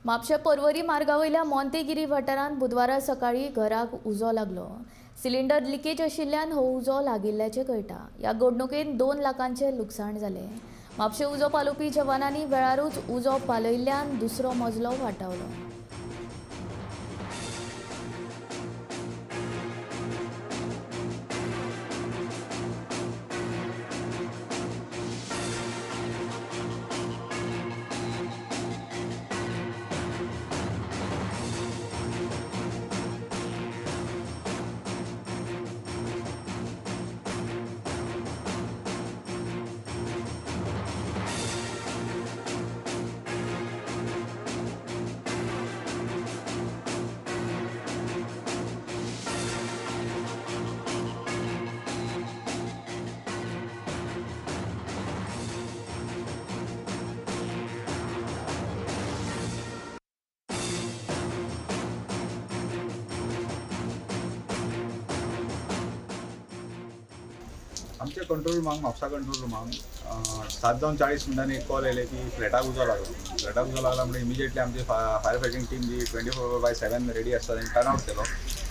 म्हापशें पर्वरी मार्गावयल्या मोंतेगिरी वाठारांत बुधवारा सकाळीं घराक उजो लागलो. सिलिंडर लिकेज आशिल्ल्यान हो उजो लागिल्ल्याचें कळटा. ह्या घडणुकेन 2 लाखांचें लुकसाण जालें. म्हापशें उजो पालोवपी जवानांनी वेळारूच उजो पालयिल्ल्यान दुसरो मजलो वाटावलो. आमच्या कंट्रोल रुमाक, म्हापसा कंट्रोल रुमाक 7:40 एक कॉल येयले की फ्लॅटाक उजो लागलो. फ्लॅटाक उजो लागला म्हणजे इमिजिएटली आमची फायर फायटींग टीम जी 24/7 रेडी आसता तेणी टर्न आवट केलो.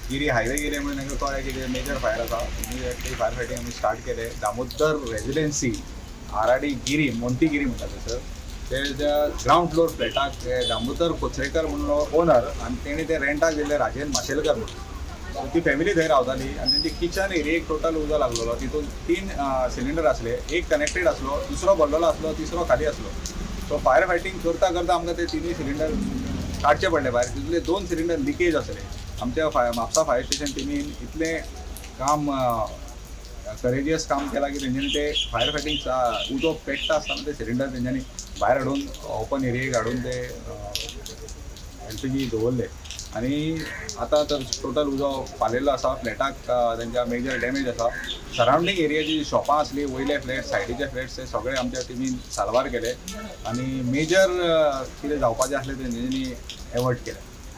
गिरी हायवे गेले म्हणून तांकां कळ्ळें की मेजर फायर आसा. इमिजिएटली फायर फायटींग आमी स्टार्ट केले. दामोदर रेजिडेन्सी आराडी गिरी मोंतीगिरी म्हणटा थंयसर ते ग्रावंड फ्लोर फ्लॅटाक दामोदर कोचरेकर म्हणून ओनर आनी तेणी ते रेंटाक दिल्ले राजेंद्र माशेलकर म्हणून. सो ती फॅमिली थंय रावताली आनी तेंची किचन एरियेक टोटल उजो लागलेलो. तितून 3 सिलिंडर आसले, एक कनेक्टेड आसलो, दुसरो भरलेलो आसलो, तिसरो खाली आसलो. सो फायर फायटींग करता करता आमकां ते 3 सिलिंडर काडचे पडले भायर. तितूंतले 2 सिलिंडर लिकेज आसले. आमच्या म्हापसा फायर स्टेशन टिमीन इतलें काम करेजियस काम केलां की तेंच्यांनी ते फायर फायटींग उजो पेट्टा आसतना ते सिलिंडर तेंच्यांनी भायर हाडून ओपन एरियेक हाडून ते एलपीजी दवरले. आनी आतां तर टोटल उजो पालयल्लो आसा. फ्लॅटाक तेंच्या मेजर डॅमेज आसा. सरावंडींग एरियाची शॉपां आसली, वयले फ्लॅट, सायडीचे फ्लॅट्स, ते सगळे आमच्या टिमीन साल्वार केले आनी मेजर कितें जावपाचें आसलें तेंच्यांनी एवॉयड केलें.